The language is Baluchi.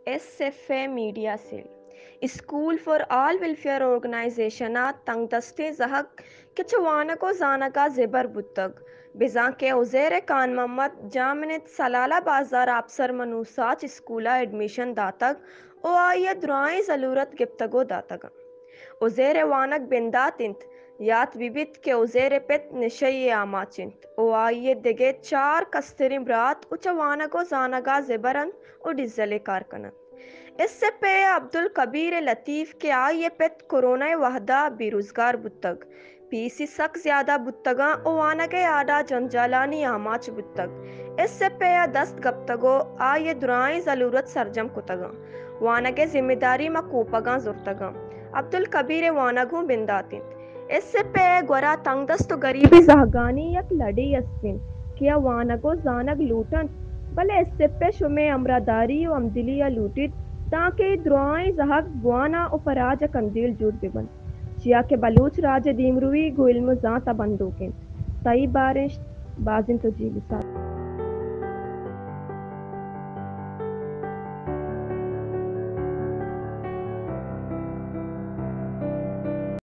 S F A media cell school for all welfare organization ءَ تنگدستیں زہگ کہ چہ وانگ ءُ زانگ ءَ زبر بوتگ، بزاں کہ عزیر خان محمد جامنت سلالہ بازار آپسر منوساچ اسکول ءَ ایڈمیشن داتگ ءُ آئی ءَ درائیں زلورت گپتگ ءُ داتگ اَنت۔ عزیر ءِ وانگ بندات اِنت۔ یات بہ بیت کہ عزیر ءِ پت نشئی ءِ آماچ اِنت ءُ آئی ءِ دگہ چار کستریں برات ءُ چہ وانگ ءُ زانگ ءَ زبر اَنت ءُ ڈیزل ءِ کار کن اَنت۔ ایس ایف اے ءِ عبدالکبیر ءِ لطیف کہ آئی ءِ پت کرونا ءِ وہد ءَ بے روزگار بوتگ، پیس ئِے سک زیادہ بوتگ اَنت ءُ وانگ ءِ اڈ ءَ جنجالانی آماچ بوتگ۔ ایس ایف اے ءَ دست گپتگ ءُ آئی ءِ درائیں زلورت سرجم کتگ اَنت۔ وانگ ءِ ذمہ داری ماں کوپگاں زرتگ اَنت۔ عبدالکبیر ءِ وانگ ہوں بندات اِنت۔ ایس ایف اے ءِ گورا تنگدست ءُ گریبیں زہگانی یک لڑے است اِنت کہ آ وانگ ءُ زانگ لوٹ اَنت، بلے ایس ایف اے شمئے ہمراہداری ءُ ہمدلی ءَ لوٹیت، تانکہ اے درائیں زہگ بوان اَنت ءُ پہ راج ءَ کندیل جوڑ بہ بنت، چیا کہ بلوچ راج ءِ دیمروی گوں علم ءُ زانت ءَ بندوک اِنت۔ تئی باریں بازیں تو جیل سال۔